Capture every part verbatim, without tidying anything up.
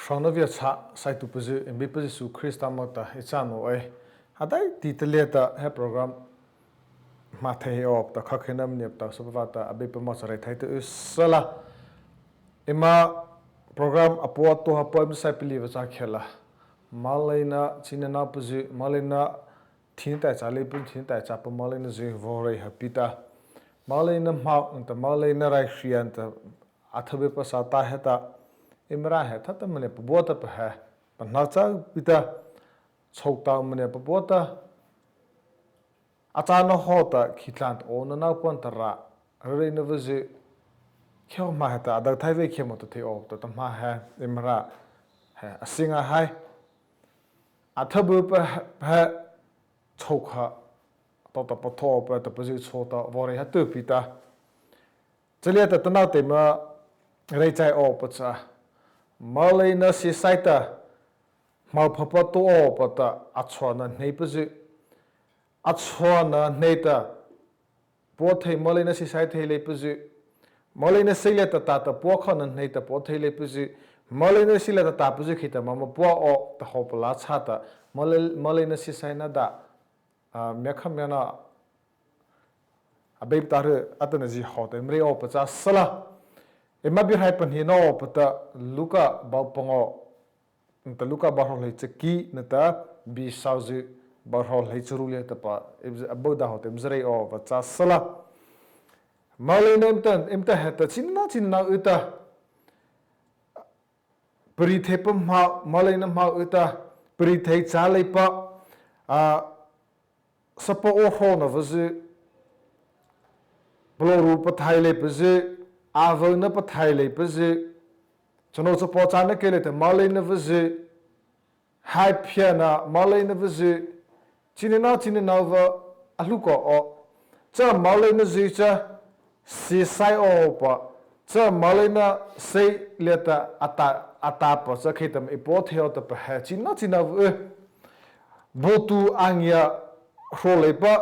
Hrona viasa saituhpazy, eima Beipa Zisu Krista moh ta ei cha naoh ei. A daihti liata he program hmâ thei awpa ta, khokheina maniah ta sapa vâta Abeipa moh cha reithai teh u sala. Eima program a pua a tao hapa eima sai pali vâ cha khiahtala, moleina china nâ pazy, moleina thina taih châ leipa, thina taih châpa moleinazy vaw reih ha pi ta, moleina hmâ nata moleina raihria nata a thabypa sa ta heta, eima râh he thata maniah pabua ta pa he pahno châ pi ta, chô ta maniah pabua ta, a châna hawhta khi tlai ta awnanopa nata râh ryureina vazy, khei hmâ heta a do thai vei, khei moh ta thei awpa ta, tahmâ he eima râh he a sie ngaita hai. A thabypa he chô kha tawhta pathawpa ta pazy chô ta vaw reih ha teh pi ta, cha liata tanoh ta eima reih chai awpa cha, moleina siesai ta hmo phapa tao awpa ta, a chhuahna hnei pazy, a chhuahna hnei ta pua thei, moleina siesai thei leipazy, moleina sie liata tah ta pua khona hnei ta pua thei leipazy, moleina sie liata tah pazy khei ta ma ma pua aw ta hawhpa la châ ta, mole- moleina siesai na dah, a, miakha miana Abeipa ta ry atanoh zy hawhta eima reih awpa cha sala. Eima biehrai pahniena awpa ta Luka bu pangawh nata Luka bu hrawh hleichaki nata Biesozy bu hrawh hleicharu liata pa, eima zy a bu da hawhta eima zy reih awpa cha sala. Moleina eima ta, eima ta heta china nâ, china nâ u ta, pari theipa hmâ, moleina hmâ u ta, pari thei châ leipa, a, sapa aw hrawna vazy, palôhru pathaih leipazy, a vaw na pathaih leipazy, chanô chapaw châna kei liata moleina vazy, haiphiana moleina vazy, china nâ, china nâ vâ a hluh kaw aw. Cha moleinazy cha siesai awpa, cha moleina sie liata a tah, a tahpa cha khei ta ma ei pua thei aw ta pa he china nâ, china nâ vâ u. Baotuh a ngia hrawh leipa,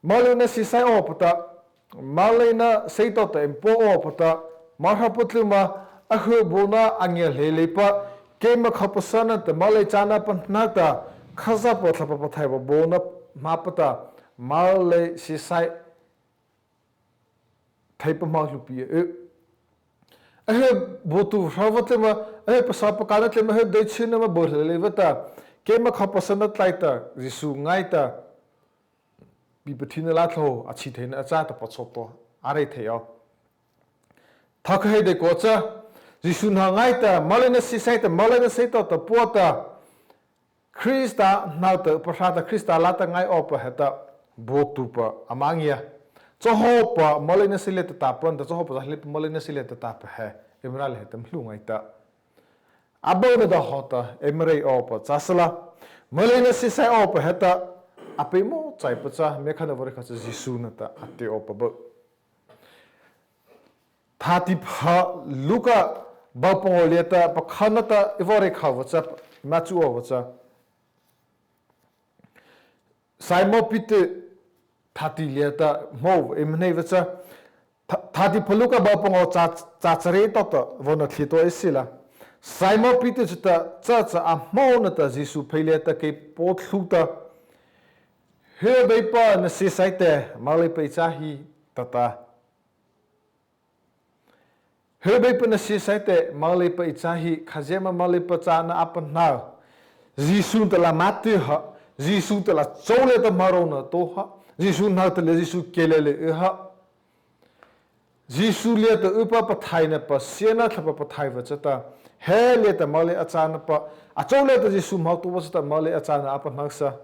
moleina siesai awpa ta, moleina sie tawhta eima pua awpa ta, Mara patluma a hawhpa baona a ngia hlei leipa, keima kha pasa nata molei châna pahno ta, Khazohpa Thlahpa Pathaihpa baona hmâpa ta, molei siesai theipa hmâ hluhpi aw. A hawh baotuh hra vâ tlai ma, a hawh pasa pakana tlai ma, a hawh dei china ma bao hlei leipa ta, keima kha pasa na tlai ta Zisu ngaita, pihpathina lâ tlô a chhi theina a châ ta pachâ to, a reih thei aw. Thokha hei dei kaw cha, Zisu hnoh ngaita, moleina siesai ta, moleina sie tawhta pua ta, Krista hnohta pahrâ ta, Krista lâta ngai awpa heta baotuhpa ama ngia. Chahawhpa moleina sie liata tahpa nata chahawhpa zy leipa moleina sie liata tahpa he eima râh liata hluh ngaita. A bu na da hawhta eima reih awpa cha sala. Moleina siesai awpa heta a peimawh chaipa cha miakhana vaw reih kha cha Zisu nata a tah awpa bu. Thâtihpha Luka bu pangawh liata pakha nata ei vaw reih khapa cha, eima chu awpa cha, Simon Peter thâtih liata hmô eima hnei vâ cha, Thâ- Thâtihpha Luka bu pangawh, châ- châ charie tawhta vaw nathlie tua ei sila. Simon Peter chata cha cha a hmô nata Zisu phei liata kei pua thlu ta, He Beipa, na siesai teh moleipa ei châ hih, tah ta. He Beipa, na siesai teh moleipa ei châ hih. Khazia ma moleipa châna a pahno? Zisu nata la ama tah ha, Zisu nata la chô liata hmâ rônah tao ha, Zisu hnohta lei, Zisu kei lei lei ha. Zisu liata ypa pathaihna, Pasiana Thlahpa Pathaihpa chata, he liata molei a châna pa, a chô liata Zisu hmâ tao vâ chata molei a châna a pahnosa.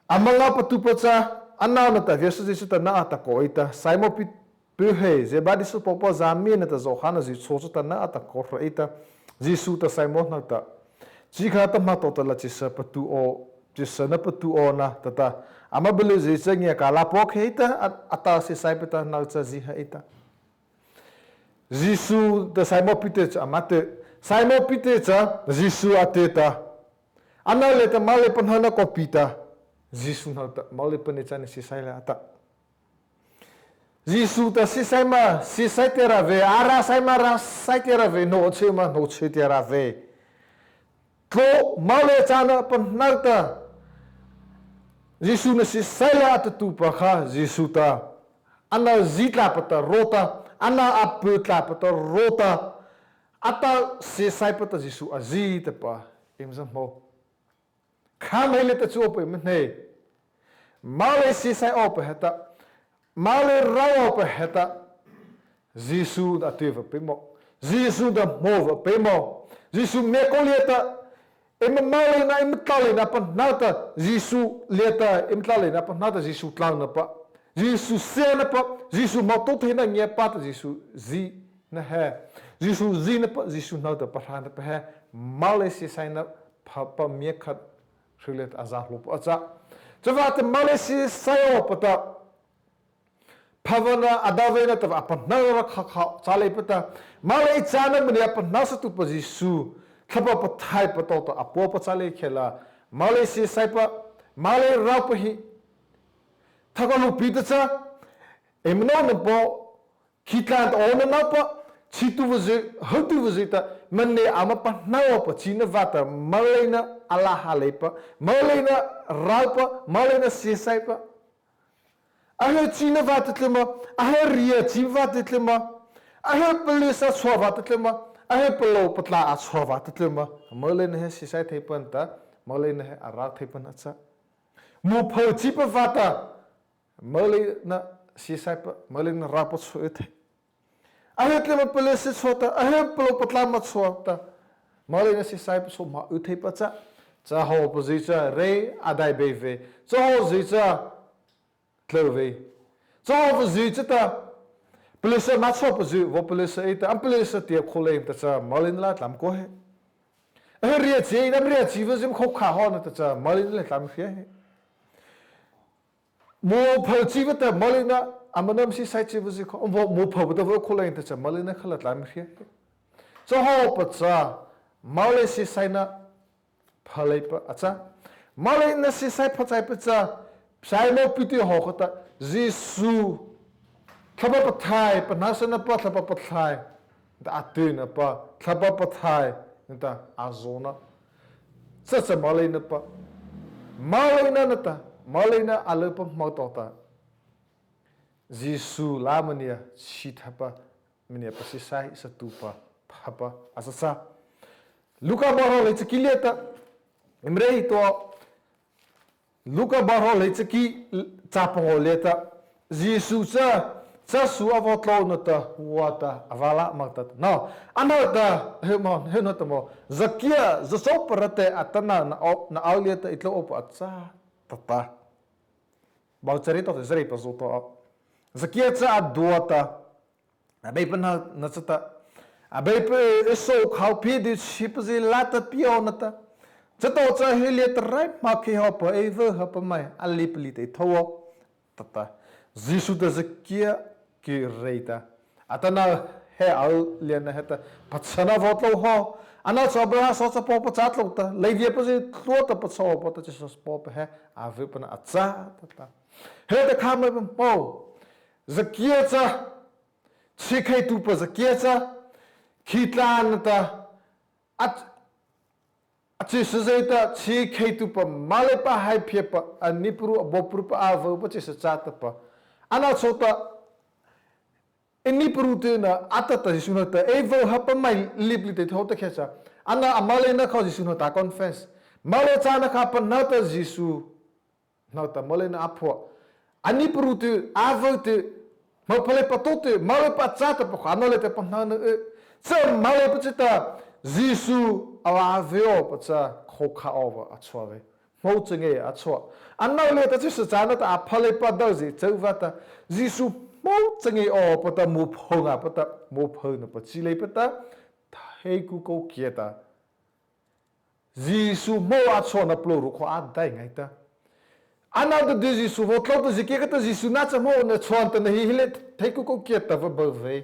Ama ngâ patupa cha, ano nata viasa zy chata na a tah kaw ei ta, Simon Pi- Piu he, Zebedai sawchapawpa zy miana ta Zawhana zy chhao chata na a tah kaw hra ei ta, Zisu ta Simon hnohta, Chi kha tahmâ tawhta la chyhsa patu aw, chyhsa na patu aw na, tah ta. Ama byuhzy cha ngiakâ la paw khei ta, a- a tah siesai pi ta, hnoh cha zy ha ei ta. Zisu ta Simon Peter cha ama tah. Simon Peter cha Zisu a tah ta, Ano liata molei pahno na kaw pi ta. Zisu hnohta, Moleipa nata cha na siesai la, a tah. Zisu ta siesai ma, siesai tyh ra vei, a râh sai ma, râh sai tyh ra vei, noh chi ma, noh chi tyh ra vei. Tlao moleina châna pahno ta, Zisu na siesai la a tah tuh pakha, Zisu ta, ano zi tlâh pa ta ro ta, ano a pu tlâh pa ta ro ta, a tah siesai pa ta Zisu a zi tahpa, eima za mo. Kha mei liata chu awpa eima hnei. Molei siesai awpa heta, molei rao awpa heta, Zisu na a tyh va peimawh. Zisu na mo va peimawh. Zisu miakô liata, eima moleina, eima tlâh leina pahno ta, Zisu liata, eima tlâh leina pahno ta, Zisu tlâh na pa. Zisu sie na pa, Zisu mo to theina ngiapâ ta, Zisu zi na he. Zisu zi na pa, Zisu hnohta pahrâ na pa he. Molei siesai na pha pa miakha hry liata a za hlao pa a châ. Chavâta molei siesai awpa ta, pha vâna a do vei na tahpa a pahno ra kha kha châ leipa ta. Molei châna mania pahno sa tuh pa Zisu, Thlahpa Pathaihpa tawhta a pua pa châ lei khiahta la. Molei siesai pa, molei rao pa hi, thokha hluhpi ta cha, eima nô na pa, khih tlâh ta awnanopa, chhituhpazy, hluhtuhpazy ta, mania ama pahno awpa china vâta, moleina a la ha leipa, moleina rao pa, moleina siesai pa. A he china vâta tlyma, a he ria chi vâta tlyma, a he paleisa chhuah vâta tlyma, a he palôh patlâh a chhuah vâta tlyma, moleina he siesai theipa na ta, moleina he a rao theipa na a châ. Mo pho chi pa vâta, moleina siesai pa, moleina rao pa chhuah y thei. A he tlyma paleisa chhuah ta, a he palôh patlâh ma chhuah ta, moleina siesai pa chhuah ma y thei pa châ. Cha hawhpazy cha rei a dai bei vei. Cha hawhzy cha tlô vei. Cha hawhpazy cha ta, paleisa ma chhuahpazy, vaw paleisa ei ta, ama paleisa tyh khao lei ta cha, moleina la tlâ ma kaw he. A he ria chi, ama ria chi vaw zy ma khao kha haw na ta cha, moleina la tlâ ma hria he. Mo pho chi vâta, moleina, ama nama siesai chi vaw zy khao, vaw mo pho vâta vaw khao lei ta cha, moleina kha la tlâ ma hria he. Cha hawhpa cha, molei siesai na pha leipa a châ. Moleina siesai pha chaipa cha, Simon Peter hawh khata, Zisu, Thlahpa Pathaihpa pahnosana pa, Thlahpa Pathaih ta a tyhna pa, Thlahpa Pathaih ta a zawna. Cha cha moleina pa, moleina nata, moleina a lâ pa hmô tawhta, Zisu lâ mania chhihthapa, mania pasiesai sa tuh pa, phapa a châ châ. Luka bârâh lei chaki liata, eima reih tua, Luka bârâh lei chaki, châ pangawh liata, Zisu cha, cha su a vaw tlôna ta, hua ta a vaw lâ ma ta, no, a hnohta, he ma, he hnohta mo, Zakia, Zawchâ parate, atanoh na ao, na ao liata ei tlô awpa a châ, tah ta. Bau chari tawhta Zerei pazao tawh, Zakia cha a dua ta, Abeipa hnohta chata, Abeipa, ei sôhkhao pie dyuh chhihpazy lâta pie aw na ta, chatawhcha he liata rai hmâkhei hawhpa ei vaw hapa maih a lipalih tei thôh aw, tah ta. Zisu ta Zakia kyh reih ta, atanoh he ao liana heta pachhana vaw tlô haw. Ano chhao Abarahâ sawchapawpa châ tlôh ta, Levipazy tlua ta pachha awpa ta, chyhsa pawpa he a vaw pana a châ, tah ta. Heta khâ maih pa mo, Zakia cha, chhikheituhpa Zakia cha, khih tlâh nata, a, a chyhsazy ta chhikheituhpa moleipa haiphiapa, a nipru a bawprupa a vaw pa chyhsa châ tahpa. Ano chhao ta, ei nipru tyhna a tah ta Zisu hnohta ei vaw hapa maih lipalih tei thôh ta khiah cha, ano a moleina kha Zisu hnohta confess, molei châna kha pahno ta Zisu hnohta moleina a phuah. A nipru tyh, a vaw tyh, hmo phaleipa to tyh, moleipa châ tahpa kha ano liata pahno na y. Cha moleipa chata, Zisu a vaw awpa cha khao kha awpa a chhuah vei, hmo châ ngei a chhuah. Ano liata chyhsa châ nata a phaleipa dozie châ vâta, Zisu hmo châ ngei awpa ta, mo pho ngâpa ta, mo pho na pa chi leipa ta, thei ku kô kiah ta, Zisu hmo a chhuahna palôhru kha a dai ngaita. Ano ta di Zisu vaw tlô ta, Zakia khata Zisu na cha hmo na chhuah ta na hi, hi liata thei ku kô kiah ta vaw bâ vei.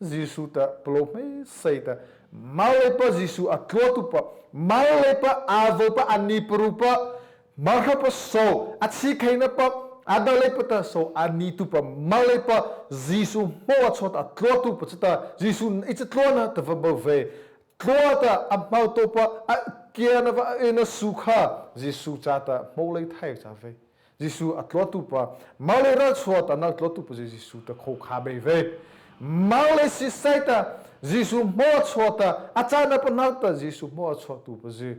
Zisu ta palôh hmeiseih ta, moleipa Zisu a tluatuhpa, moleipa a vaw pa, a niprupa, mohropa saw, a chhikheina pa, a do leipa ta so a ni tupa moleipa, Zisu hmô a châ ta a tlua tupa chata, Zisu ei cha tlua na tahpa bâ vei. Tlua ta a hmô tupa, a kiana va a ei na su kha, Zisu chata hmô lei thei cha vei. Zisu a tlua tupa, molei râh châ ta a tlua tupa zy Zisu ta khô kha bâ vei. Molei siesai ta, Zisu hmô a châ ta, a châna pahno ta Zisu hmô a châ tupa zy,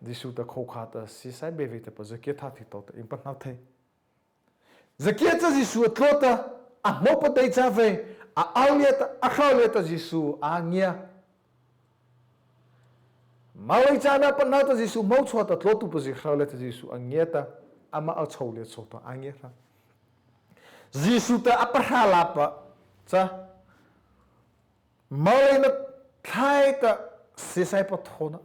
Zisu ta khô kha ta siesai bâ vei tahpa zy kiatha thei tawhta eima pahno thei. Zy kiah cha Zisu a tlua ta, a hmô pa dei cha vei, a ao liata, a hro liata Zisu a ngia. Molei châna pahno ta Zisu hmô châ ta tlua tupa zy hro liata Zisu a ngia ta, ama a chô liata châ ta a ngia hra. Zisu ta a pahrâ lâpa cha, moleina thai ta siesai pathôhna.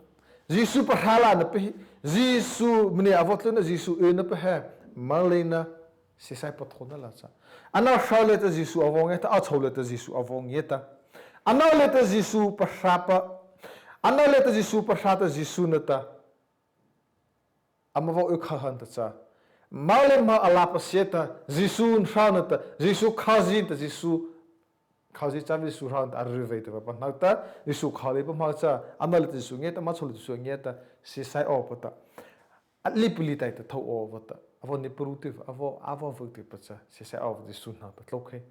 Zisu pahrâ lâna pa he, Zisu mania a vaw tlyna, Zisu yna pa he, moleina siesai pathôhna la cha. Ano hro liata Zisu a vaw ngia ta, a chô liata Zisu a vaw ngia ta. Ano liata Zisu pahrâ pa, ano liata Zisu pahrâ ta Zisu nata ama vaw y kha hana ta cha. Molei ma a lâpa sie ta, Zisu hro na ta, Zisu khozie ta, Zisu khozie cha Zisu hro na ta a ri vei tahpa pahno ta, Zisu kho leipa ma cha, ano liata Zisu ngia ta, ama chô liata Zisu ngia ta, siesai awpa ta. A lipuli tai ta thôh awpa ta. A vaw ni paru tyhpa, a vaw, a vaw vâ tyhpa cha, siesai awpa Zisu hnohta tlôkhei.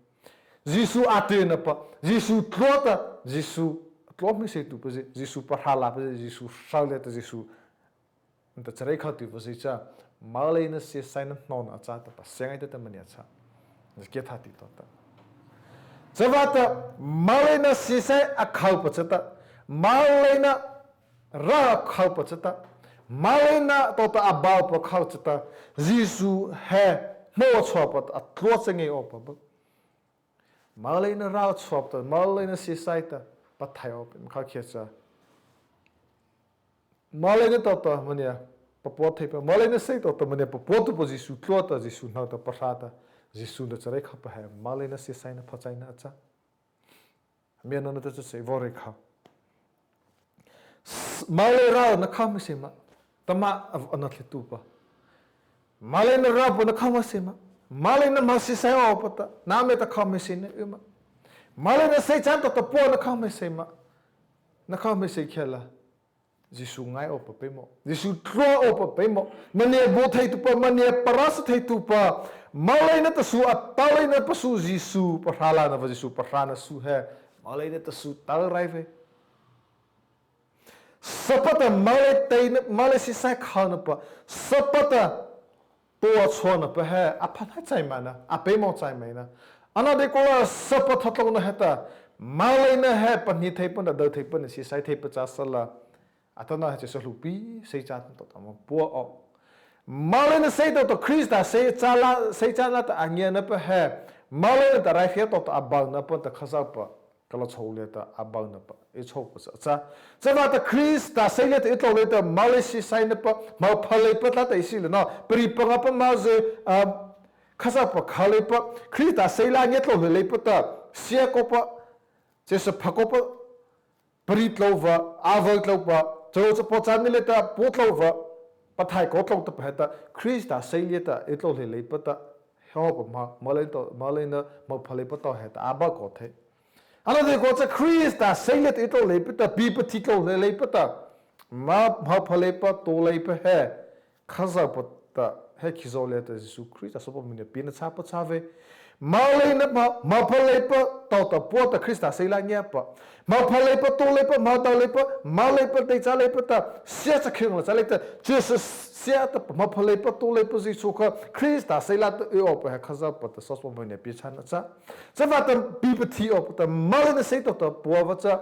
Zisu a tyhna pa, Zisu tlua ta, Zisu tlua hmeiseih tupa zy, Zisu pahrâ lâpa zy, Zisu hro liata Zisu nata chareih kha tyhpa zy cha, moleina siesai na hnawna a châ tahpa sia ngaita ta mania cha. Zy kiatha thei tawhta. Chavâta, moleina siesai a khopa chata, moleina râh a khopa chata, moleina tawhta a baopa kho chata, Zisu he hmô a châpa ta a tlua cha ngei awpa bâ. Moleina râh a châpa ta, moleina siesai ta, pathaih awpa eima kha khiah cha. Moleina tawhta mania papua theipa, moleina sei tawhta mania papua tupa Zisu tlua ta, Zisu hnohta pahrâ ta, Zisu nata chareih khapa he, moleina siesai na phachaina a châ. Mianona ta cha sei vaw reih kha. S-, molei râh na kho hmeiseih ma, tahmâ a, a na thei tupa. Moleina râh pa na kho hmeiseih ma. Moleina ma siesai awpa ta, nâmo ta kho hmeiseih na y ma. Moleina sei châna tawhta pua na kho hmeiseih ma. Na kho hmeiseih khiahla. Zisu ngai awpa peimawh. Zisu tlua awpa peimawh. Mania baothei tupa, mania parasa thei tupa. Moleina ta su a, moleina pa su Zisu pahrâ lâna va Zisu pahrâna su he. Moleina ta su ta rai vei. Sapa ta molei teina, molei siesai khona pa. Sapa ta tua chona pa he, a pha na chai ma na, a peimawh chai ma na. Ano deikua la sapa thatlôna heta, moleina he pahnie theipa na, do theipa na, siesai theipa châ sala. Atanoh he chyhsa hluhpi, sei châ tawhta ama pua aw. Moleina sei tawhta Krista sei châ la, sei châna ta a ngiana pa he. Moleina ta raihria tawhta a baona pa ta Khazohpa kala chô liata a baona pa, ei chô pa cha cha. Chavâta Krista sei liata ei tlô leipa ta, molei siesai na pa, hmo phaleipa tlai ta ei sie lei no. Pari panga pa ma zy, ah, Khazohpa kho leipa, Krista sei la ngia tlô leipa ta, sia kawpa, chyhsa pha kawpa, pari tlô va, a vaw tlô pa, chô cha pua cha ni liata pua tlô va, pathaih kaw tlô ta pa heta, Krista sei liata ei tlô leipa ta, he awpa ma, moleina ta, moleina hmo phaleipa ta heta, a bao kaw thei. Ano deikua cha Krista sei liata ei tlô leipa ta, pipathi tlô leipa ta, ma hmo phaleipa tlô leipa he, Khazohpa ta, he khizaw liata Zisu Krista sawpa miah pie na châ pa châ vei. Moleina ma, hmo phaleipa tawhta pua ta Krista sei la ngia pa. Hmo phaleipa tlô leipa, hmo do leipa, moleipa dei châ leipa ta, sia cha khiah la châ leipa ta, chyhsa sia ta pa hmo phaleipa tlô leipa zy chô kha, Krista sei la ta ei awpa he Khazohpa ta sawchapawpa miah pie châ na cha. Chavâta pipathi awpa ta, moleina sei tawhta pua va cha,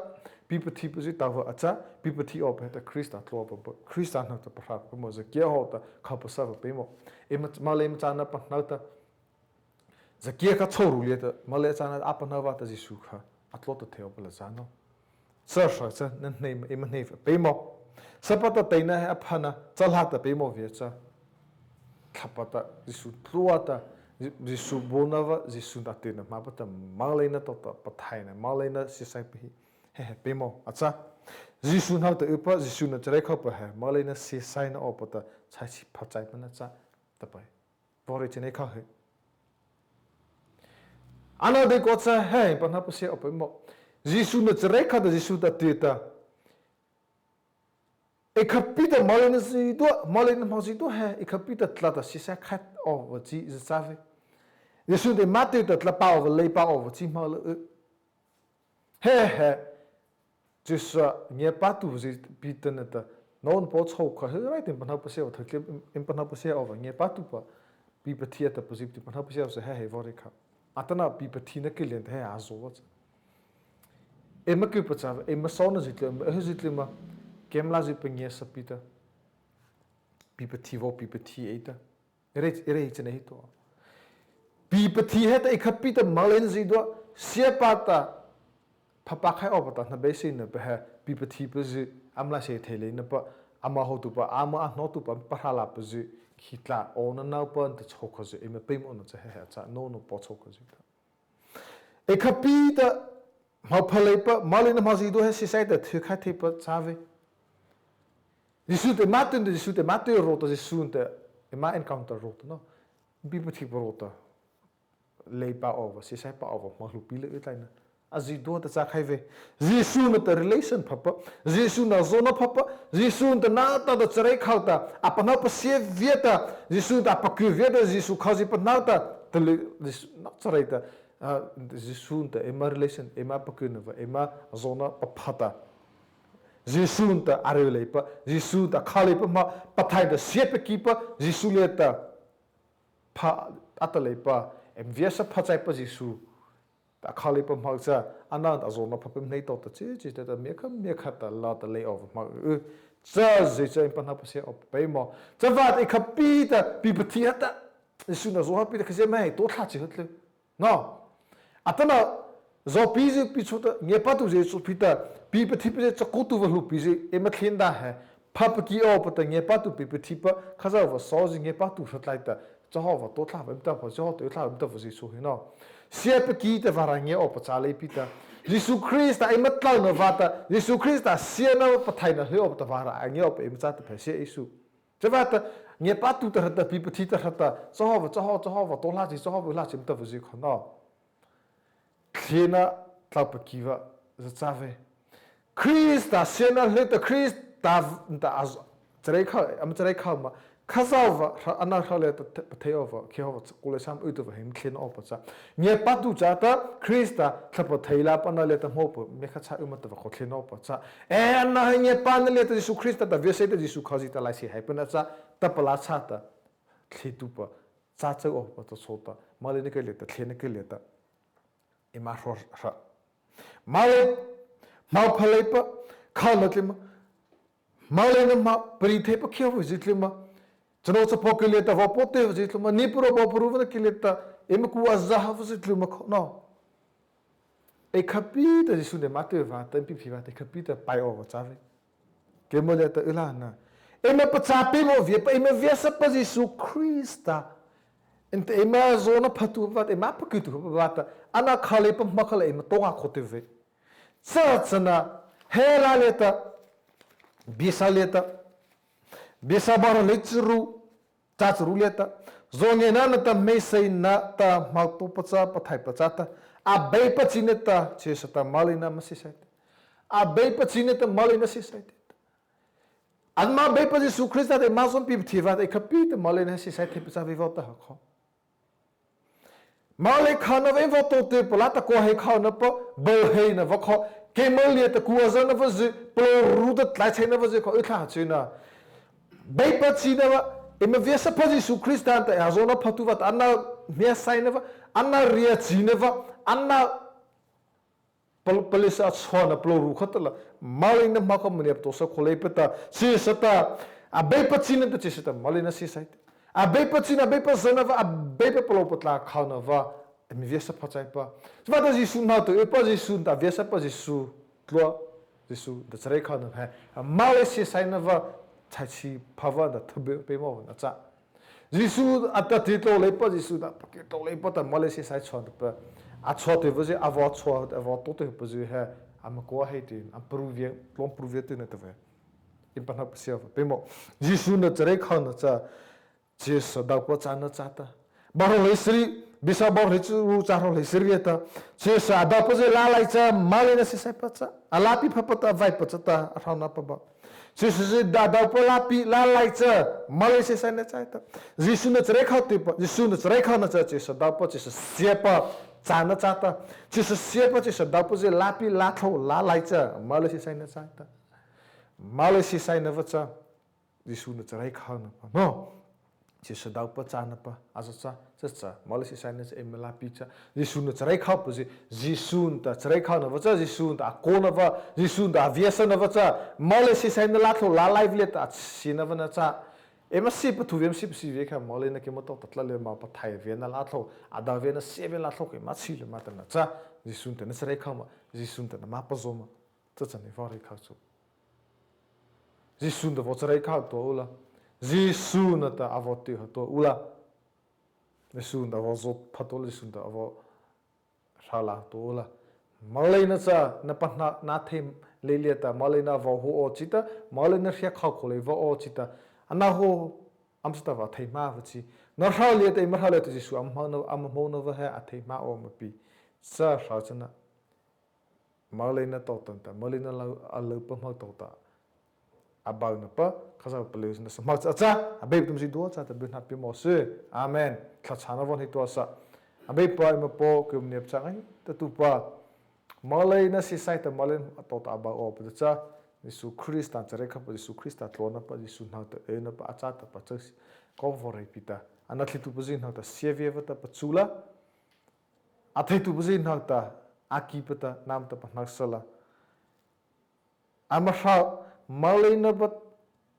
pipathi pa zy ta va a cha, pipathi awpa heta Krista tlô awpa, Krista hnohta pahrâ pa ma zy kiah hawhta, kho pasa va peimawh. Ei ma, molei ma châna pa hnohta, zy kiah kha chô ru liata, molei châna a pa hnohta Zisu kha, a tlô ta thei awpa la châ no. Cha hra cha, na hnei ma, ei ma hnei va peimawh. Sapa ta teina he a phana, cha hla ta peimawh via cha. Thlahpa ta, Zisu tlua ta, Zi-, Zisu baona va, Zisu ta tyhna ma pa ta, moleina tawhta pathaihna, moleina siesai pa hi, he he peimawh a châ. Zisu hnohta y pa, Zisu nata chareih khapa he, moleina siesai na awpa ta, chai chi pha chai pa na châ, tahpa. Vaw rei chi ei kha he. Ano deikua cha he, eima pahno pasia awpa eimo. Zisu nata chareih khata, Zisu ta a tyh ta, ei khapi ta moleina zydua, moleina hmo zydua he ei khapi ta tlai ta siesai khai awpa chi zy châ vei. Zisu nata eima tyh ta tlai pha awpa, lei pha awpa chi hmô la y. He he, Zisu a ngiapâtuhpazy pi ta nata, nô nata pachâ kha he rai ta eima pahno pasia awpa, thei tlyma eima pahno pasia awpa, ngiapâtuhpa pipathi a tahpazy pi ta eima pahno pasia awpa he he vaw rei kha. Atanoh pipathina kyh liana he a zaw awpa cha, eima kyhpachâ, eima sawnazy tlyma, eima hyzy tlyma, keima lazy pangiasa pi ta, pipathi vaw pipathi ei ta, ei rei, ei rei chi ei hi tua. Pipathi heta ei khapi ta moleina zydua, siapa ta phapa khai awpa ta hnabeiseihna pa he, pipathipazy, ama laiseih thei leina pa, ama hawhtuhpa, ama a hnotuhpa, ama pahrâ lâpazy, khih tlai awnanopa pahno ta chhôhkhazy, eima peimawhna cha he he a châ, nô nata pachâ khazy ta, ei khapi ta hmo phaleipa, moleina hmo zydua he siesai ta thyukhai theipa châ vei. Zisu ta eima tyh ta, Zisu ta eima tyh ro ta, Zisu ta eima encounter ro ta no, pipathipa ro ta, lei pha awpa, siesai pha awpa hmo hluhpi lei y tlaina, a zydua ta châ khai vei. Zisu nata relation phapa, Zisu nata zawna phapa, Zisu nata nâ ta ta chareih khao ta, a pahno pasia via ta, Zisu nata a pakhy via ta, Zisu khozie pahno ta, tah liata Zisu nata chareih ta, a, Zisu nata eima relation, eima pakhyna vâta, eima zawna papha ta, Zisu nata a ryuleipa, Zisu nata a kholeipa ma, pathaih ta siepakhipa Zisu liata, pha, a tah leipa, eima viasa pha chaipa Zisu ta a kholeipa ma cha, ano ta a zawna phapa hnei tawhta chi chi ta ta, miakha miakha ta la ta lei awpa ma y. Chazy cha eima pahno pasia awpa peimawh. Chavâta ei khapi ta pipathi heta, Zisu nata zaw ha pi ta khazia ma he to thla chi ha tlyh. No. Atanoh zawpizy pi chôta, ngiapâtuhzy chô pi ta, pipathipazy, chakaotuhpa hluhpizy eima thina he, phapakhy awpa ta ngiapâtuh pipathipa, Khazohpa sawzy ngiapâtuh hra tlai ta, chahawhpa to thla awpa eima tahpa, chahawhpa to thla awpa eima tahpa zy chô he no, siepakhy ta vârâh ngia awpa châ lei pi ta, Zisu Krista eima tlôna vâta, Zisu Krista siana pathaihna hlei awpa ta vârâh a ngia awpa eima châ tahpa sie ei su. Chavâta ngiapâtuh ta hra ta, pipathi ta hra ta, chahawhpa, chahawh, chahawhpa to hla chi, chahawhpa hla chi eima tahpa zy kha no, thina tlao pakhy vâta châ vei. Krista siana hlei ta, Krista ta a chareih khao, ama chareih khao ma, Khazohpa hra, ano hra liata pathei awpa, khih awpa, Kawlai sâh ma y tahpa he eima thina awpa châ. Ngiapâtuh chata Krista thlahpa thei lâpa ano liata hmôpa miakha cha y ma tahpa kha thina awpa châ. E, ano he ngiapâna liata Zisu Krista ta viasai ta, Zisu khozie ta laiseih haipa na châ, tahpa la chata, thietuhpa châ chô awpa ta chôta, moleina kyh liata, thina kyh liata, eima hro hra. Molei, hmo phaleipa, khona tlyma, moleina ma, pari theipa khih awpazy tlyma, chanô chapaw kyh liata vaw paw tyh awpazy tlyma, nipuro baoparupa kyh liata eima ku a za ha awpazy tlyma kha no, ei khapi ta Zisu nata eima tyh vâta, eima pipathy vâta ei khapi ta pai awpa châ vei. Keimo liata y la na, eima pachâ peimawh viapa, eima viasapa Zisu Krista nata eima zawna phatuhpa vâta, eima pakhytuhpa vâta, ano kholeipa ma kha la eima to ngâ khao tyh vei. Cha chana, he la liata, Biesa liata, Biesa Mara lei charu, châ charu liata, Zomi nata hmeiseihna ta hmotaopa cha, pathaihpa châ ta, Abeipa chi nata chyhsa ta moleina ama siesai teh. Abeipa chi nata moleina siesai teh. Ama Beipa Zisu Krista ta eima zawna pipathipa vâta ei khapi ta moleina siesai theipa châ vei vaw tah ha kha. Molei khona vâta vaw to tyhpa la ta, kua hei khona pa, bâ heina vâta kha, keimo liata ku a zana vâta zy, palôhru ta tlai cheina vâta zy kha y tah ha chi na, Beipa chi nata, eima viasapa Zisu Krista nata eima zawna phatuhpa vâta, ano hmiasaina vâta, ano riachhihna vâta, ano pal-, palôh sa a chhuahna palôhru khata la, moleina ma kha maniah patosa khao leipa ta chyhsa ta, Abeipa chi nata chyhsa ta moleina siesai teh. Abeipa chi nata, Abeipa zana vâta, Abeipa palôh patlâh khona vâta, eima viasapa chaipa. Chavâta Zisu hnohta ypa, Zisu nata viasapa, Zisu tlua, Zisu nata chareih khona he, molei siesaina vâta, chaichhi pha vâta, thaby peimawhna châ. Zisu a ta ti tlô leipa, Zisu ta pakhy tlô leipa ta molei siesai chhuah tahpa, a chhuah tahpa zy, a vaw chhuah, a vaw to tahpa zy he, ama kua hei ti, ama paru via, tlao paru via ti na tahpa, eima pahno pasia awpa peimawh. Zisu nata chareih khona châ, Chyhsa daopa châna chata, bâ hrawh hleisari, bisa bâ hrawh hleicharu, châ hrawh hleisari ta, chyhsa a daopazy lâ lai cha moleina siesaipa cha, a lâpi phapa ta, a vaipa chata, a hraona pabâ. Chyhsa zy a daopa lâpi lâ lai cha, moleina siesaina chai ta, Zisu nata chareih khao tyhpa, Zisu nata chareih khaona cha chyhsa daopa, chyhsa siapa châna chata, chyhsa siapa, chyhsa daopazy lâpi lâ tlôh lâ lai cha moleina siesaina chai ta, moleina siesaina vâ cha Zisu nata chareih khaona pa no. Chyhsa daopa châna pa a za cha, cha cha moleina siesaina cha eima lâpi cha Zisu nata chareih khaopazy, Zisu nata chareih khaona vâ cha, Zisu nata a kona vâ, Zisu nata a viasana vâ cha, moleina siesaina lâ tlôh lâ lai vei liata a siena vâna cha, eima sie pathu vei, eima sie pasi vei kha, moleina keimo tawhta tlâh lymâ, pathaih viana lâ tlôh, a dy viana sie viana lâ tlôh, keima chhih lymâ tahna cha, Zisu nata na chareih khao ma, Zisu nata na ma pazao ma, cha cha eima vaw reih khao chu. Zisu nata vaw chareih khao tua u la, Zisu nata a vaw tyh ha tua u la, Zisu nata a vaw zawpha tua la, Zisu nata a vaw hrâ lâ tua u la, moleina cha na pahno na thei lei liata moleina vaw hao aw chi ta, moleina hria khao khao lei vaw aw chi ta, ano hao, ama chata vaw thei ma vâ chi, na hrâ liata eima hrâ liata Zisu ama hmô na, ama hmô na vâ he a thei ma aw ma pi, cha hra chana moleina tawhta ta, moleina lâ, a lâ pahmô tawhta, a baona pa, Khazohpa palyuna sa hmô cha cha, Abeipa ta ma zydua châta byhnâ pie mawh sy. Amen. Thlahchhâna vaw hnei tua sa. Abeipa eima Paw, keimo maniah pachâ ngaitatuhpa, moleina siesai ta moleina tawhta a bao awpa ta cha, Zisu Krista chareih khao pa, Zisu Krista tluana pa, Zisu hnohta eina pa, a châ tahpa châ sy, kaw vaw reih pi ta, a nathlietuhpazy hnohta sie via vâta pachu la, a theituhpazy hnohta a kipa ta nama ta pahno sala, ama hra, moleina pa,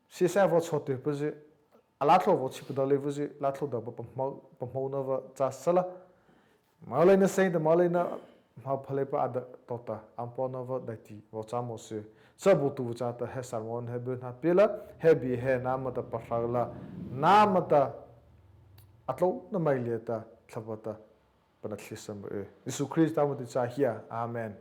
siesai vaw chho tyhpazy, a lâ tlôh vaw chhih padua leipazy lâ tlôh daopa pahmô, pahmôna vâ châ sala, moleina sie ta moleina hmophaleipa a dy tawhta ama pôhna vâ daihti vaw châ mawh sy. Cha baotuhpa châta he sermon he byhnâ pie la, he bie he nama ta pahno la, nama ta a tlôna maih liata Thlahpa ta panathlie sa ma y. Zisu Krista moh ta ei cha hia. Amen.